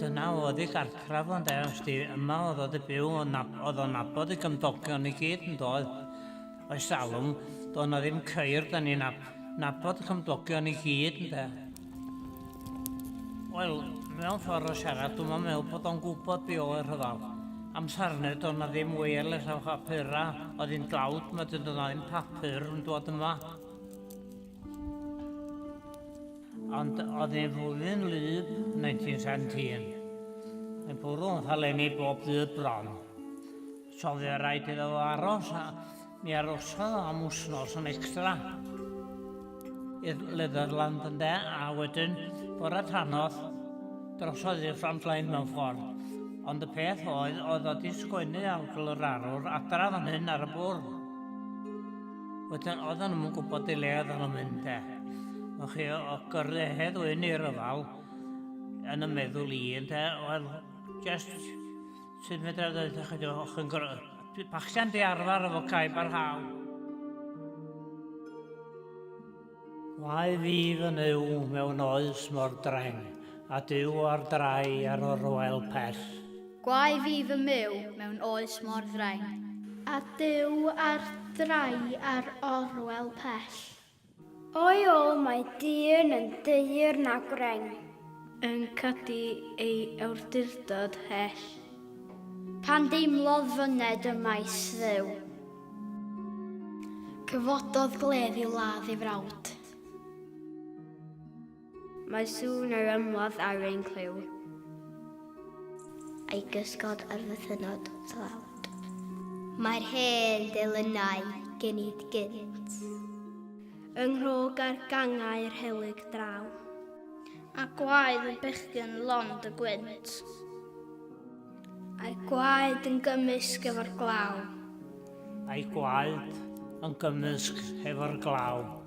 Dyna oedd ei gartref ond e, os di, yma oedd o 'di byw, oedd o'n nabod ei gymdogion i gyd yn doedd. Oes talwm, doedd 'na ddim ceir, da ni'n nabod y cymdogion i gyd ynde. Wel, mewn ffordd o siarad, dwi'm yn meddwl bod o'n gwybod be oedd rhyfel. Amser hynny, doedd 'na ddim wireless a phapura, oedd hi'n dlawd, ma' doedd 'na ddim papur yn dod yma. Ond oedd hi'n flwyddyn wlyb, 1917. Mae'n bwrw yn thalenni bob dydd bron. So oedd rhaid iddo fo aros, a mi arosodd o am wsnos yn extra i'r Leatherland ynde, a wedyn bore trannoeth drosodd i'r front line mewn ffordd. Ond y peth oedd, oedd o di sgwennu awdl yr arwr adra fan hyn ar y bwrdd. Wedyn, oedden nhw'n gwybod i le oedden nhw'n mynd de. O'ch chi, o gyrru hedd wyn i'r ryfal yn y meddwl i, ynde, wel, just Sut fedra i ddeud wrthych chi, o'ch yn gorfod... Bachgen di arfer efo caib ar haw. Gwae fi fy Nuw mewn oes mor dreng, a Duw ar drai ar orwel pell. Gwae fi fy Myw mewn oes mor ddreng. A Duw ar drai ar orwel pell. O'i ôl mae dyn yn deir na gwreng. Yn codi ei awdurdod hell. Pan deimlodd fyned y maes Dduw. Cyfododd gledd i ladd ei frawd. Mae sŵn yr ymladd ar ein clyw. A'i gysgod ar fythynnod tlawd. Mae'r hen delynau genid gynt. Yng nghrog ar gangau'r helyg draw. A gwaedd y bechgyn lond y gwynt. A'i gwaed yn gymysg efo'r glaw. A'i gwaed yn gymysg hefo'r glaw.